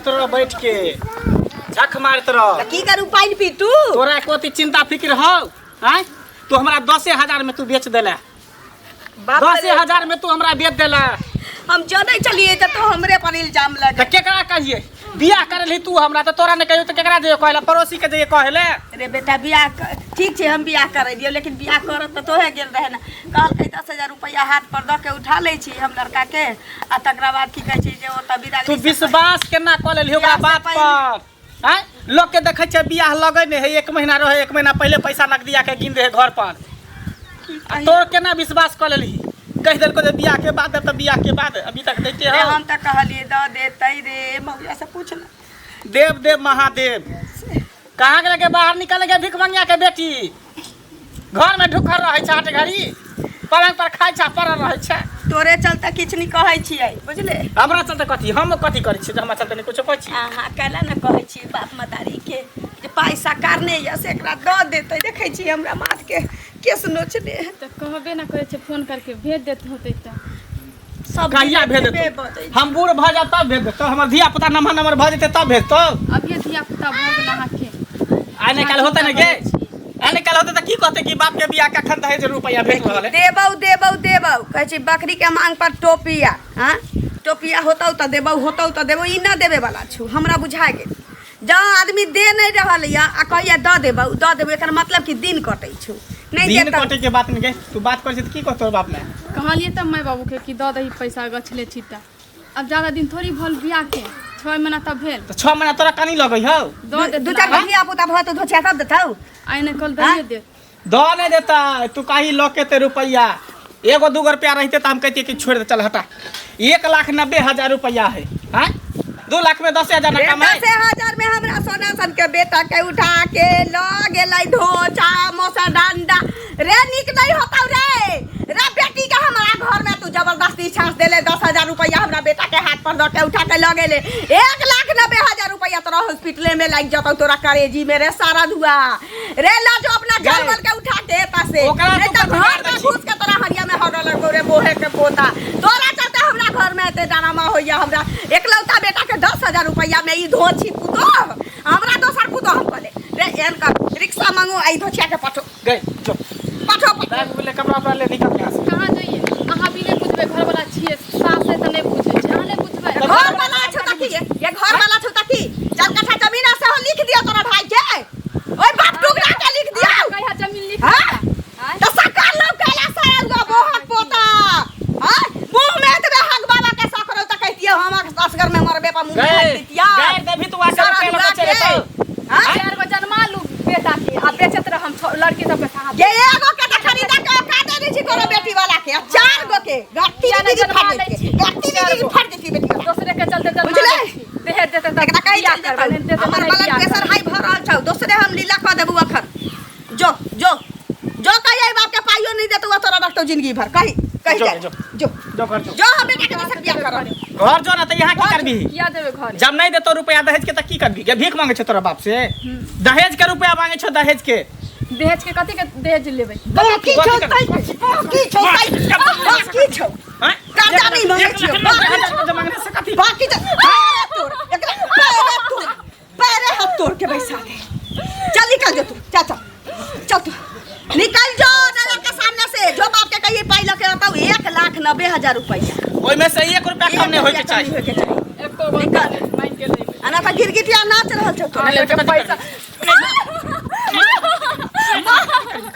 मारत रह बैठ के, झख मारत रह। तऽ की करू, पानि पीटू? तोरा एको अथी चिंता फिक्र हौ? आँय, तू हमरा 10,000 में तू बेच देला। बाप दसे रे। हजार में तू हमरा बेच देला। हम जनै छलियै तऽ तो हमरे पर इल्जाम लगे। तऽ केकरा कहिए? बियाह करलही तू हमरा, तऽ तोरा नहि कहियो तऽ केकरा जइयो कहले? पड़ोसी के जइयो कहले? रे बेटा, बियाह ठीक छै, हम बियाह करै दियौ, लेकिन बियाह करत तऽ तोहे गेल रहे ने। कहलकै 10,000 रुपैआ हाथ पर दऽ के उठा लै छी हम लड़का के, आ तकरा बाद की कहै छै जे ओतऽ विदागरी तू से विश्वास केना कऽ लेलही ओकरा बियाह से बात पहिले। पर? आँय, लोक के देखै छै बियाह लगै नहि है, एक महीना रहै, एक महीना पहिले पैसा नगदिया के गिन रहे घर पर। आ तोर केना विश्वास कऽ लेलही? कहि देलको जे बियाह के बाद देब, तऽ बियाह के बाद अभी तक दैते रे हौ। हम तऽ कहलियै दऽ देतै रे, मौलिया से पूछ ने। देव देव महादेव, कहाँ गेलै के बाहर निकल के भीख मंगिया के बेटी? घर में ढुकल रहै छै, आठ घड़ी पलंग पर खाइ छै, पड़ल रहै छै। तोरे चलते किछु नहि कहै छियै, बुझले? हमरा चलते कथी? हम कथी करै छियै जे हमरा चलते नहि कुछो कहै छी? अहाँ कैला ने कहै छी बाप मतारी के जे पैसा कारने यऽ से एकरा दऽ देतै? देखै छी हमरा माथ के केस नोचने है। तऽ कहबे ने करै छै, फोन करके भेज देत होतै तऽ। सब कहिया भेज देबे देतौ? बजै छै। हम बूढ़ भऽ जायब तब भेज देतौ? हमर धिया पुता नम्हर नम्हर भऽ जेतै तब भेजतौ? अभिये धिया पुता भऽ गेल अहाँके। आइ नहि काल्हि होतै ने गे, आइ नहि काल्हि होतै तऽ की कहतै कि बाप के बियाह कखन दहेज रुपैआ भेट रहल है? देबौ देबौ देबौ कहै छी, बकरी के मांग पर टोपिया। हाँ, टोपिया होतौ तऽ देबौ, होतौ तऽ देबौ। ई न देबे वाला छौ, हमरा बुझा गेल। जँ आदमी दे नहि रहल यऽ आ कहैया दऽ देबौ दऽ देबौ, एकर मतलब कि दिन कटै छौ। नहि दिन देतौ। कटे के बात नहीं गे, तू बात करै छी तऽ की कहतौ बाप ने? कहलियै तऽ माय बाबूके कि दऽ दही पैसा, गछले छी तऽ। आब ज्यादा दिन थोड़ी भल बियाहके, 6 महीना तऽ भेल। तऽ 6 महीना तोरा कनी लगै हौ? दऽ देत। दू चारि गो धिया पुता भऽ तऽ धोछिया तब देतौ। आइ नहि कल दैए देत। दऽ नहि देतै। तू कहीं लऽ के ते रुपैआ एगो दूगो रुपया रहिते तऽ हम कहितियै कि छोड़ि दे, चल हटा। 1,90,000 रुपैआ है। आँय, 2 लाख में 10,000 ना रे कमाए। 10,000 में हमरा सोना सन के बेटा के उठा के ल गेलै धोचा मोसा डंडा। रे नीक नहीं होतौ रे। रे बेटी के हमरा घर में तू जबरदस्ती छाँस देले। 10,000 रुपया हमरा बेटा के हाथ पर दऽ के उठा के ल गेले। 1,90,000 रुपया तोरा हॉस्पिटले में लागि जतौ, तोरा करेजी में। रे सारा धुआ रे, ल जो अपना गए। जानवर के उठा के एता से, ओकरा नहीं तू तो कथी घर कर में दै छी? घुस के तोरा हरिया में हगऽ लगबौ। रे मोहे के पोता, तोरा चलते हमरा घर में एते डरामा होइया। हमरा एकलौता बेटा के 10,000 रुपया में ई धोछी पुतोह, हमरा दोसर पुतोह हम कहले। रे एहन कर, रिक्शा मांगो आ ई धोछिया के पठो। गए जो। पठो पठो। बैग उग ले, कपड़ा उपड़ा ले, निकल यहाँ से। कहाँ जइए? अहाँ भी नहि बुझबै, घरवला छियै, सास है तऽ नहि बुझै छै। अहाँ नहि बुझबै। घर वाला छौ त की? ये घर वाला छौ त की? 4 कट्ठा जमीन आ सेहो लिख दियो तोरा भाई के, ओइ बाप टुकड़ा के लिख दियो। कहिया जमीन लिख हाँ? आँय? त सकल लौ कैला सारा गो बोहक पोता। हां, मुंह में एतबे हक बाबा के सकरो त कहितियो हम असगर में मरबे पर मुंह में गए हक दितिया। गए देवी तू आके सारा रुपया दुआ लऽ के चलि के। एतौ। हाँ? चारि गो जन्मा लू बेटा के आ बेचत रह हम लड़की सबके साथ। ये एगो के त खरीदा के औकात नहीं छी कोनो बेटी वाला के, आ चार गो के गट्टी किया नहि दीदी जन्मा फाड़ लै देती छी? गट्टी चार दीदी गो। फाड़ देती बेटी वाला। दोसरे के चलते जन्मा बुझलै? लै छी। दहेज देते तऽ एकरा कही बियाह चल करबै, नहि जेतौ। देतै तऽ हमर नहि ब्लड बियाह प्रेशर करबै। हाई भऽ रहल छौ, दोसरे हम लीला कऽ देबू अखन। जो जो जो, कही बाप के पाइयो नहीं देतौ तोरा रखतौ जिंदगी भर। कही कही जो, जा। जो। जो। जो घर जो। जो, हम बेटा के दोसर बियाह करब। घर जो ना तऽ यहाँ की करबी? किया देबै घर? जब नहीं देतो रुपया दहेज के तऽ की करबी गे? भीख मांगे छौ तोरा बाप से? दहेज के रुपया मांगे छौ, दहेज के। दहेज के कथी के दहेज लेबै? बाकी छौ तै, बाकी छौ तै, बाकी छौ। आँय? कर्जा नहीं मांगे एक लाख छियौ। 90,000 के मांगने से कथी? बाकी छौ पैरे तोड़, एकरा पैरे तोड़, पैरे हाथ तोड़ के बैसा दे। चल निकल जो तू, चल चल चल, तू निकल जो नजर के सामने से। जो बाप के कहिए पाई लके आता। 1,90,000 रुपया, ओहिमे से एक रुपया कम नहीं होय के एक चाही। रुपया कम नहीं होय के चाही। एको गो निकल। मांगि के लेबै। आना तऽ गिरगिटिया नाच रहल छौ तोरा। नहीं लेबै तऽ कथी पैसा। करबी?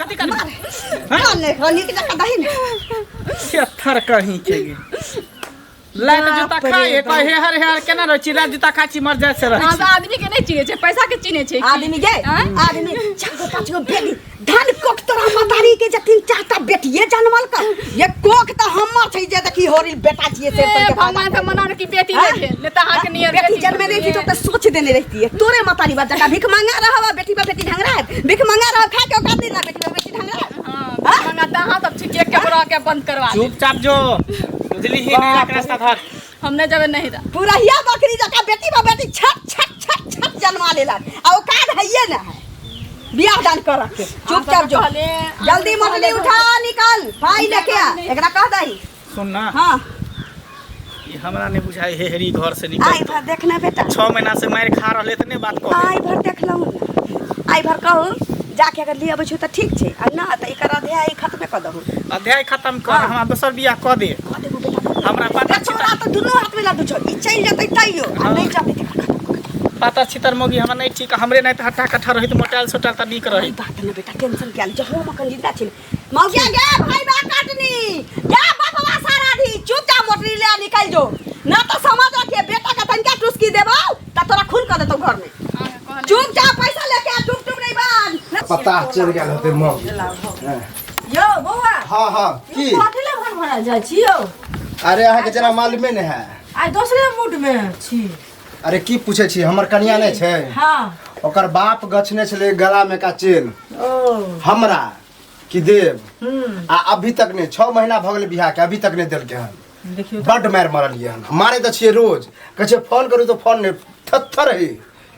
कथी करबी? चल ने, हाँ, नीक जकाँ दही ने। थर कहीं के गे लात जूता बाप रे खाए बाप। कहे हेहर हेहर केना रहै छी? लात जूता खाइ छी, मर जाय से रहै अहाँ छी। तऽ आदमी के नहि चिन्है छै, पैसा के चिन्है छै की? आदमी गे आँय? आदमी चार गो पाँच गो बेटी धन कोख तोरा मतारी के जे तीन चार टा बेटिए जनमल का। ये कोख तऽ हमर छै जे देखी होरी बेटा छियै से। ए, भगवान के मना कि बेटी हाँ? नहि भेल, नहि तऽ अहाँके नियर बेटी बेटी जन्मे नहीं थी तो सोच देने रहती है। तोरे मतारी बात जका भीख मांगा रहा, बेटी बा बेटी ढंगरा है, भीख मांगा रहा, खा के औकात नहीं रहा, बेटी बा बेटी ढंगरा है। हाँ, भीख मांगा तऽ अहाँ सब छी, एक के बड़ा के बंद करवा देब। चुपचाप जो, बुझली ही नहीं रास्ता धर। हम नहि जेबै नहीं रह। पुरहिया बकरी जका बेटी बा बेटी छट छट छट छट जन्मा लेलक आ औकात हइये ना है बियाह दान कर के। चुपचाप जो, जल्दी मोटली उठा, निकल, पाई लेके आ। एकरा कह दही। सुन ना। हाँ। हमरा नहि बुझाइ हेहरी घर से निकल आइ भर देखना बेटा। 6 महीना से मारि खा रहले तऽ नहि बात कहै। आइ भर देखलहुँ ने, आइ भर कहू जाके अगर लिए अबै छौ तऽ ठीक छै, आ ना तऽ एकर अध्याय खत्मे कऽ दहु। अध्याय खत्म कर, हमरा दोसर बियाह कऽ दे। कऽ देबो बेटा, कऽ देबो। हमरा पता रे तोरा तऽ दुनू हाथमे लड्डू छौ, ई चलि जेतै तैयो आ नहि जेतै तऽ एकर खत्म कऽ देबो। पातर छितर मौगी हमरा नहि ठीक, हमरे नहि तऽ हट्टा कट्ठा रहैत मोटायल सोटायल तऽ नीक रहैत। ई बात ने बेटा, टेंशन किया लै छै, हम अखन जिंदा छी। मौगिया गे भाई बा काटनी गे बापवा सारा दी चुपचाप मोटरी ले निकल जो ना तो समझ रखिए बेटा का तनका टुसकी देबो त तोरा खून कर देतौ घर में। चुपचाप पैसा लेके आ, टुप टुप नहीं बान। पता चलि गेल होतै मौगी। यौ बौआ। हाँ हाँ की कथी ले भन भरा जाइ छी यौ? अरे अहाँके जेना मालूमे नहि है। आइ दोसरे मूड में छी। अरे की पूछे छी, हमर कनिया नहि छै? हाँ। ओकर बाप गछने छलै गला में का चेन। ओ। हमरा कि देब, आ अभी तक नहि, 6 महीना भऽ गेलै बियाह के, अभी तक नहि देलकै हन। देखियौ बड्ड मारि मारलियै हन, मारे तऽ छियै रोज, कहै छियै फोन करू तऽ फोन नहि, थत्थर है।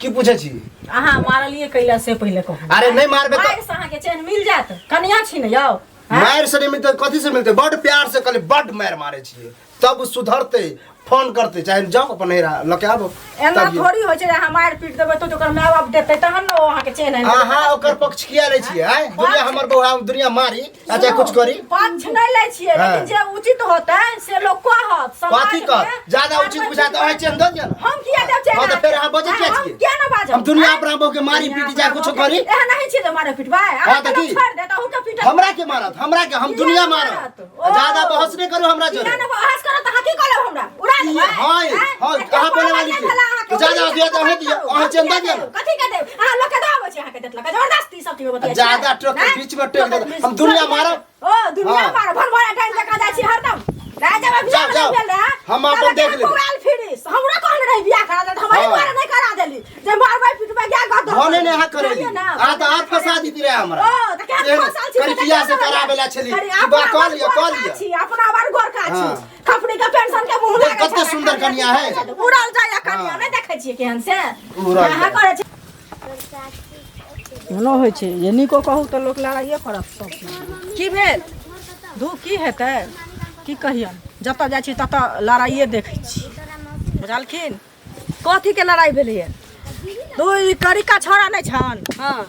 की पूछे छी? अहाँ मारलियै कैला से पहिले कहू। अरे नहि मारबै तऽ मारि से अहाँके चैन मिल जायत? कनिया छी ने यौ। मारि से नहि मिलतै कथी से मिलतै? बड्ड प्यार से कहली, बड्ड मारि मारै छियै तब सुधरतै, फोन करतै, चाहे जाओ अपन नैहरा लऽ के आबो। एना तब थोड़ी होइ छै जे अहाँ मारि पीट देबै तऽ ओकर माय बाप देतै तहन ने ओ अहाँके चैन आनि देतै। अहाँ ओकर पक्ष किया लै छियै? आँय, दुनिया हमर बौआ, हम दुनिया मारी आ चाहे कुछ करी। पक्ष नहि लै छियै, लेकिन जे उचित होतै से लोक कहत। समाज कथी कहत? ज्यादा उचित बुझाय तऽ अहाँ चैन दऽ दिअ ने। हम किया देब चैन? हाँ, तऽ फेर अहाँ बजै किया हम छियै? किया ने बाजब? हम दुनिया पर अहाँ बहू के मारी पीटी चाहे कुछो करी। एहन नहि छियै जे मारे पिटबै। हाँ, अहाँ तऽ की? छोड़ि देत, अहूँके पीटत। हमरा के मारत? हमरा के? हम दुनिया मारत। ओ। ज्यादा बहस नहि करू हमरा जोरे। किया ने बहस करत? अहाँ की कहलहुँ हमरा? उड़ा की? देबै? हाँ, आँय? हाँ, एते अहाँ बोले वाली पढ़ल छी। भेल अहाँके, तऽ ज्यादा उड़ा दिअ तऽ अहीं देबै। दिअ, अहाँ कथी चेन दऽ के दिअ देब? ने। कथी के देब? अहाँ लोक के दऽ आबै छी, अहाँके देतलक। जबरदस्ती सब चीज बतियाइ छी। ज्यादा ट्रक के आँय? बीच में टेक देत। हम दुनिया मारब। ओ दुनिया हाँ। मारब, भर भर डाइन जकाँ जाइ छी हरदम। नहि जेबै बियाह जाओ, नहि जाओ। भेल रहए। हम अपन तब देख लेबै। उड़ाल फिरिस। हमरा कहने रही बियाह करा देत, हम एहि हाँ। दुआरे नहि करा देली जे मारबै पिटबै गै गद। भने नहि अहाँ करेली। अहाँ तऽ आर फंसा दीती रहे हमरा। ओ, तऽ केहन फंसल छी? करिकिया से कराबे ला छली। करी, बा, अपना कऽ लिअ, कऽ बड़ लिअ। गोरका छी, अपना बड़ गोरका छी। हाँ। खपड़ी के पेंशन के मुंह देख, लागै कते छै, सुंदर कनिया है। उड़ल जाइए कनिया, हाँ। नहि देखै छियै केहन से? उड़ल अहाँ जाइए। करै छी। एहनो होइ छै जे नीको कहू तऽ लोक लड़ाइए करत सब। की भेल? धू की हेतै, की कहियन, जतऽ जाइ छी ततऽ लड़ाइए देखै छी, बुझलखिन? कथी के लड़ाई भेलैए? दू ई करिका छौड़ा नहि छन? हाँ।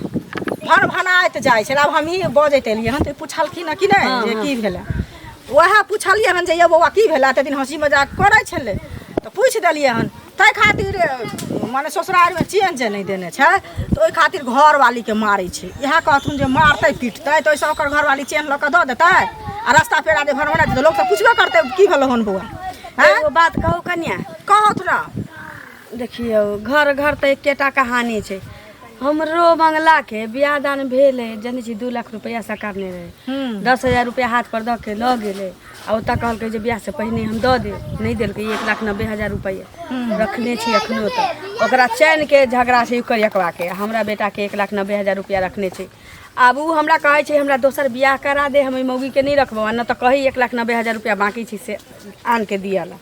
भर भनाइत जाइ छै। आब हमही बजैत एलियै हन तऽ पुछलखिन हँ कि नहि हाँ, जे हाँ। की भेलै। वएह पुछलियै हन जे यौ बौआ की भेलै? एते दिन हँसी मजाक करै छलै तऽ पूछि देलियै हन। ताहि खातिर मने ससुरारिमे चेन जे नहि देने छै तऽ ओहि खातिर घरवालीके मारै छै। इएह कहथुन जे मारतै पीटतै तऽ ओहिसँ ओकर घरवाली चेन लऽ कऽ दऽ देतै आ रस्ता पेड़ा जे भरबना जेतै, लोक तऽ पुछबे करतै की भेलौ हन बौआ? आँय? एगो बात कहू कनिया? कहत ना। देखियौ, घर घर तऽ एकेटा कहानी छै। हमरो बंगलाके बियाह दान भेलै, जनै छी, 2 लाख रुपैआ सकारने रहै, 10,000 रुपैआ हाथ पर दऽ के लऽ गेलै आ ओतऽ कहलकै जे बियाहसँ पहिने हम दऽ देब, नहि देलकै। 1,90,000 रुपैआ रखने छी एखनो तक। ओकरा चैनके झगड़ा छै करियकबाके, हमरा बेटाके 1,90,000 रुपैआ रखने छै। आब ओ हमरा कहै छै हमरा दोसर बियाह करा दे, हम एहि मौगीके नहि रखबौ, आ नहि तऽ कही 1,90,000 रुपैआ बाँकी छै से आनिके दिअ ला।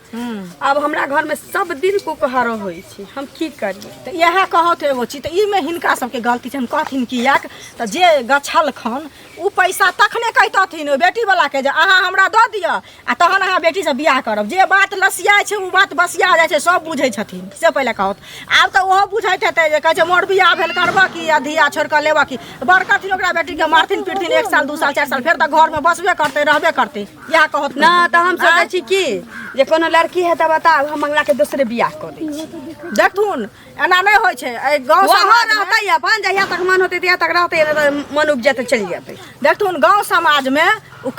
आब हमरा घरमे सब दिन कुकहरो होइ छै, हम की करियै? तऽ इएह कहत एगो चीज, तऽ ईमे हिनका सबके गलती छनि। कहथिन किएक तऽ जे गछलखन ओ पैसा तखने कहितथिन ओहि बेटीवलाके जे अहाँ हमरा दऽ दिअ आ तहन अहाँ बेटीसँ बियाह करब। जे बात लसियाइ छै ओ बात बसिया जाइ छै, सब बुझै छथिन से पहिले कहत। आब तऽ ओहो बुझैत हेतै जे कहै छै मोर बियाह भेल करबऽ की आ धिया छोड़ि कऽ लेबऽ की। बड़ करथिन ओकरा बेटीके, मारथिन पीटथिन 1 साल 2 साल 4 साल, फेर तऽ घरमे बसबे करतै, रहबे करतै। इएह कहत ना तऽ हम सोचै छी की जे कोनो लड़की है तऽ बताउ, हम मंगला के दोसरे बियाह कऽ दै छी। देखथुन, एना नहि होइ छै एहि गाँव वहाँ समाजमे। रहतै अपन, जहिया तक मन होतै तहिया तक रहतै, नहि तऽ मन उपजतै चलि जेतै। देखथुन, गाँव समाजमे ओ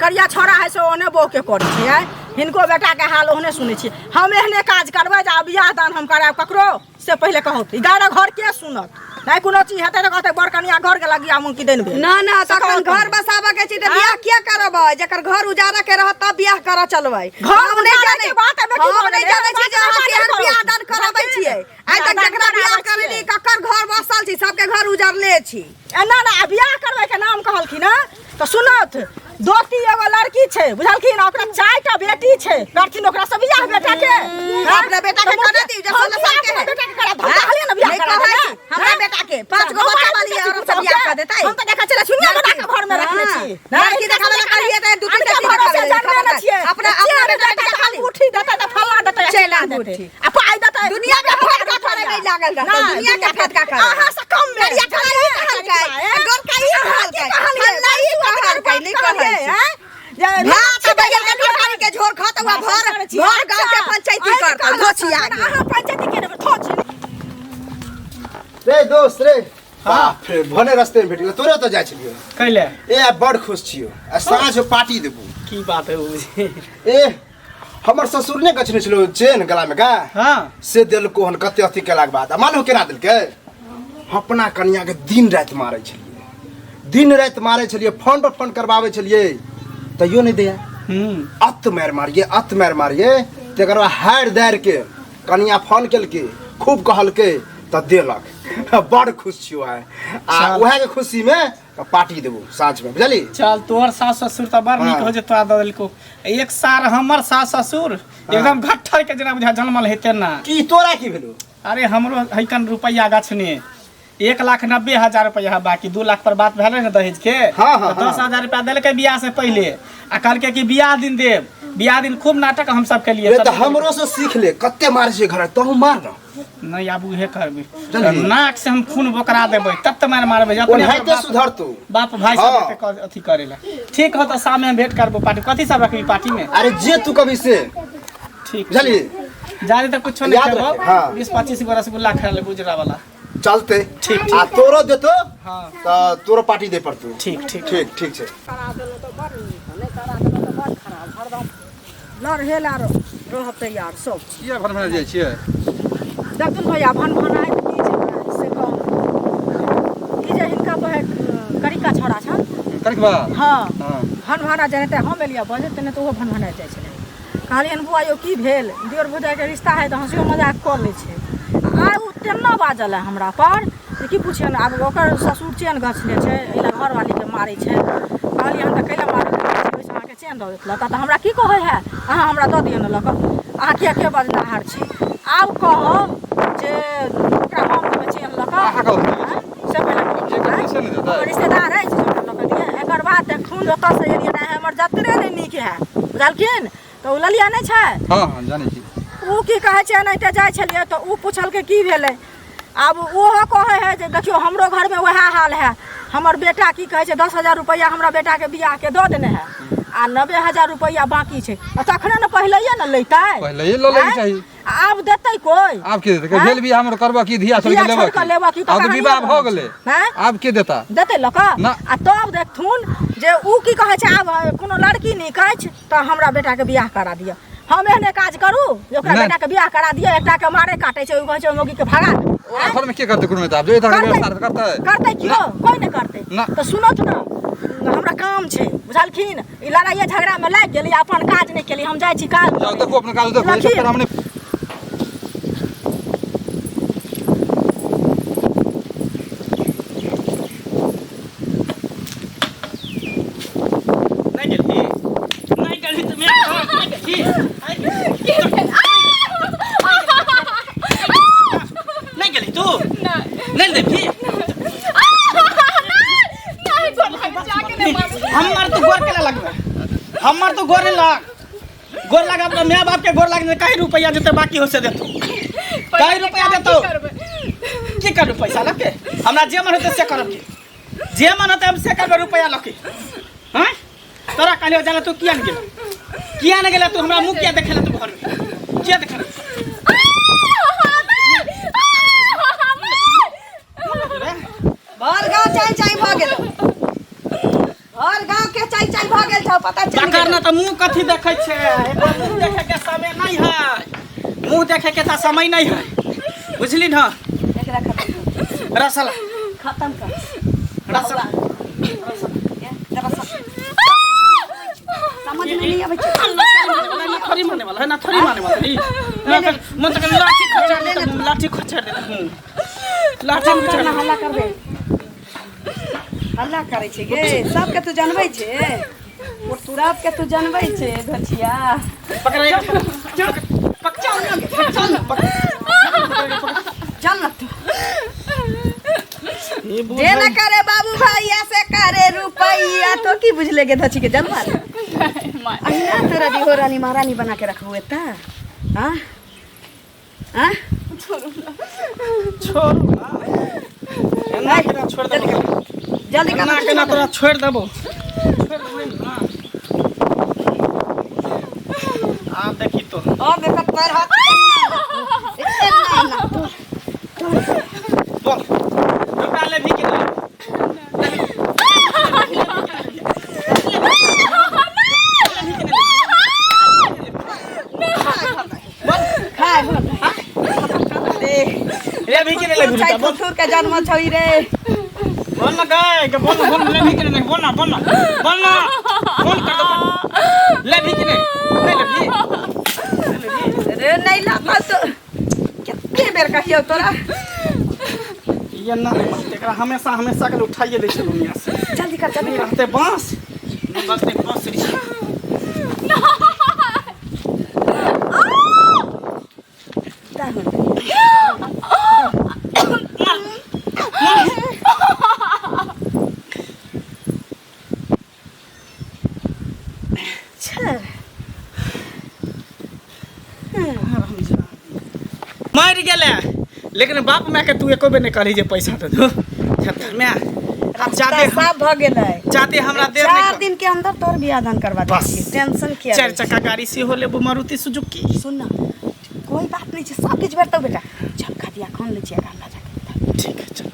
करिया छौड़ा है से ओहने बहूके करै छै। आँय, हिनको बेटाके हाल ओहने सुनै छियै। हम एहने काज करबै जे आब बियाह दान हम करायब ककरो से पहिले कहत। ई गारा घर के सुनत? नहि कोनो चीज हेतै तऽ कहतै बड़ कनिया घर गेलक या मुँह की देन भेल। ना ना, से तखन कहत। घर बसाबऽ के छै तऽ बियाह किया करबै? जकर घर उजाड़ऽ के रहत तब बियाह करऽ चलबै। घर हम नहि उजाड़ऽ जानै के बात एहिमे की हम भऽ नहि गेलै? जानै छी जे अहाँ बात केहन नहि बियाह करू। दान करबै छियै। आइ तक बियाह दान जकरा बियाह कराबै छियै। करेली ककर घर बसल छै, सबके घर उजड़ले छी। एना ना, आ बियाह करबै के नाम कहलखिन हँ तऽ सुनत, दोती एगो लड़की छै, बुझलखिन, ओकरा 4टा बेटी छै, करथिन ओकरा से बियाह बेटा के? अपना बेटा के करा दियौ, जे हम 16 साल के अपना है। बेटा के करा, हम कहलियै ने बियाह नहि करा कहै देबै। छी, हमरा बेटा के 5 गो बच्चा वाली औरत से बियाह कऽ देतै। हम तऽ देखै छलै सुनिया बना के घर में रखने। छी। लड़की देखाबै लए कहलियै तऽ दू तीन अनका टा भरोसे देखाबै जानबे नहि छियै। अपना चेन अपना देतै बेटा तऽ के खाली अंगूठी देतै तऽ फल्लाँ देतै, चलि चिल्लाँ अंगूठी। देतै। आ पाइ देतै। दुनिया के फटका करे में लागल रहतौ, नहि, दुनिया के फटका करे। अहाँ से कम मे। करिया कला ई कहलकै, गोरका ई कहलकै, फल्लाँ ई कहलकै, नहि कहै छै। भात आ बैगन के तरकारी के झोर खतौ आ भर भर गाँव के पंचायती करतौ, धोछिया गे। अहाँ पंचायती के देबै, थोछि। रे दोस्त रे बाप रे भने रस्ते में भेट गेल तोरे ओतऽ जाइ छलियौ। कैले? ए आ बड़ खुश छियौ आ साँझ में पार्टी देबू। की बात है उ? ए हमर ससुर ने गछने छलो चेन गला में का। हाँ। से देलको हन कते अथी केलाके बाद आ मालूम केना देलकै? अपना कनिया के दिन राति मारै छलियै, दिन राति मारै छलियै, फोन पर फोन करबाबै छलियै तैयो नहि दैया। अत मारि मारियै, अत मारि मारियै, तकर बाद हारि दारि के कनिया फोन केलकै, खूब कहलकै तऽ देलक। बड़ खुश छियौ आइ आ उएह के खुशी में पार्टी देबो साँझ में, बुझली? चल तोहर सास ससुर तऽ बड़ नीक हाँ। हो जे तोरा दऽ देलको। एक सार हमर सास ससुर एकदम घट्ठर के जेना बुझा जनमल हेतै ना। की तोरा की भेलो? अरे हमरो हैकन रुपैआ गछने 1,90,000 रुपैआ है, बाकी 2 लाख पर बात भेलै ने दहेज के। हाँ, हाँ, तऽ दस हाँ। हजार रुपया देलकै बियाह से पहिले आ कहलकै कि बियाह दिन देब। बियाह दिन खूब नाटक हम सब केलियै। रे तऽ हमरो से सीख ले, कते मारै छै घर तहु मार न। नहीं आब उहे करबै। बुझलियै? नाक से हम खून बोकरा देबै तब तऽ मारि मारबै। अपने ओनाहिते बाप- सुधरतौ। बाप भाई सब हाँ। एते अथी करेला। ठीक हो तऽ शाम में भेंट करबो पार्टी। कथी सब रखबी पार्टी में? अरे जे तू कभी से। ठीक। बुझलियै? जादे तऽ कुछो नहीं याद खेबो। रखे, हाँ। 20-25 गो रसगुल्ला खा ले गुजरा वाला। चलते। ठीक, आ तोरो देतो हाँ। तऽ तोरो पार्टी दे पड़तो। ठीक, ठीक। ठीक, ठीक छै। करा देलहुँ तऽ बड़ नीक, नहि करा देलहुँ तऽ बड़ खराब। हरदम लड़हेला रहब तैयार सब। किया भनभना जाइ छियै? देखथुन भैया भनभनाइ की छै से कहू। ई जे हिनका पर करिका छौड़ा छन। करिकबा? हाँ। हाँ। भनभना जेनाहिते हम एलियै बजैत तेनाहिते ओहो भनभना जाइ छलै। कहलियनि बौआ यौ की भेल, दियोर भौजाइके रिश्ता है तऽ हँसियो मजाक कऽ लै छै। आइ ओ तेना बाजल है हमरा पर जे की पुछियनि। आब ओकर ससुर चेन गछने छै, एहि लए घरवालीके मारै छै। कहलियै हन तऽ कैला मारै छै, ओहिसँ अहाँके चेन दऽ देत लऽ कऽ तऽ हमरा की कहै है, अहाँ हमरा दऽ दिअ ने लऽ कऽ, अहाँ किया के बजनाहर छी। आब कहब जे ओकरा हम देबै चेन लऽ कऽ। अहाँ कहू। से पहिले आब जे करतै से ने देतै। हमर रिश्तेदार अछि से हमरा लऽ कऽ दिअ। एकर बाद देखथुन ओतऽसँ एलियै ने हमर जतरे नहि नीक है, बुझलखिन? तऽ ओ ललिया नहि छै? हाँ, हाँ, जानै छी। ओ की कहै छै, एनाहिते जाइ छलियै तऽ ओ पुछलकै की भेलै। आब ओहो कहै है जे देखियौ हमरो घरमे वएह हाल है, हमर बेटा की कहै छै 10,000 रुपैआ हमरा बेटाके बियाहके दऽ देने है आ 90,000 रुपैआ बाँकी छै। आ तखने ने पहिलैये ने लैतै। पहिलैये लऽ लैके चाही। आ आब देतै कोइ? आब के देतै? आँय? भेल बियाह हमर करबऽ की धिया छोड़ि धिया के लेबऽ छोड़ि कऽ लेबऽ की? आब तऽ कहानी विवाह भऽ रहल गेलै। छै। आँय? आब के देता? देतै लऽ कऽ? ना। आ तब देखथुन जे उ की कहै छै, आब कोनो लड़की नीक अछि तऽ हमरा बेटाके बियाह करा दिअ। हम एहने काज करू जे ओकरा नहि। बेटाके बियाह करा दिअ। एकटाके मारे काटै छै, ओ कहै छै ओहि मौगीके भगा दे। ओकरा घरमे के करतै कुटुम्ब? आब जे तरहके करतै। व्यवस्था करतै। करतै कियो? कोइ नहि करतै। ना। तऽ सुनत ने, हमरा काम छै, बुझलखिन? ई लड़ाइए झगड़ामे लागि गेली, अपन काज नहि केली। हम जाइ छी काज जाउ देखू अपना काज देखू, ई सब बुझलखिन? हम नहि। नहीं गेलही? नहीं गेलही तऽ मेरे घर नहीं गेलही? नहीं गेलही तू? नहीं देबही? हमर तो गोर केला लगबे, हमर तो गोरे लग, गोर लग अपना my बाप के गोर लगने। कहीं रुपया देते बाकी हो से देतो, कहीं रुपया देतो। की करू पैसा लके? हमरा जे मन होते से करब की, जे मन होते हम से करबै रुपया लके। हैं तोरा कहलियो जाला तू किया ने गेल, किया ने गेला तू? हमरा मुँह किया देखेला तू घर में किया देखेला? भर गाँव चाय चाय भऽ गेल, भर गाँव के चाय चाय भऽ गेल छौ, पता चलि तकर गेल। न तऽ मुँह कथी देखै छै? एकरा मुँह देखै के समय नहीं है, मुँह देखै के तऽ समय नहीं है, बुझली न? एकरा खत्म कर, रसला खत्म कर रसला। समझ में नहीं आबै छै। ना थोड़ी माने वाला है, ना थोड़ी माने वाला है। मन तक लाठी खचर दे, लाठी खचर दे, लाठी खचर करना हल्ला करबे, हल्ला करै छै गे। सबके तू जानबै छै, ओ तुरंत के तू जानबै छै धचिया। पकड़ चल, पकड़ चल, चल पकड़ चल न तू। ई जे न करे बाबू भैया से करे रुपैया। तो की बुझले गे धची के जनवर? अहिना तोरा बिहो रानी महारानी बना के रखबू एता? हाँ हाँ, छोड़ू ना, एना केना छोड़ देबो? जल्दी एना कर। केना तोरा छोड़ देबो? छोड़ देबो ना। आब देखी तो। अब एकर पैर हाथ एना एना तो। बोल, रुपया लेबही कि नहि? खाय लेबही कि नहि लेबही रुपया? बोल। थुर के जन्म छौ ई रे। बोल ना गाय के, बोल ना, बोल ना, लेबही कि नहि? बोल ना, बोल ना, बोल ना, फोन कर दो। लेबही कि नहि? नहि लेबही? रे, नहीं लाता तो कितने बेर कहियो तोरा। ये ना नहीं मानते, एकरा हमेशा हमेशा के लिए उठाइए दै छै दुनिया से। जल्दी कर, जल्दी नहीं कर। रहते बांस, नहीं बसते बांसुरी। मरि गेलै, लेकिन बाप माय के तू एको बेर नहि कहली जे पैसा दे दो। माय जादे साफ भ गेलै। जादे हमरा देर नहि 4 कर। दिन के अंदर तोर बियाह दान करवा दे। बस। टेंशन किया? चारि चक्का गाड़ी सेहो लेबो, मारुति सुजुकी। सुन ना, कोई बात नहीं छै, सब किछु भेटतौ बेटा। चल, खा दिया खान लै छियै, हमरा जाके। ठीक है, चल।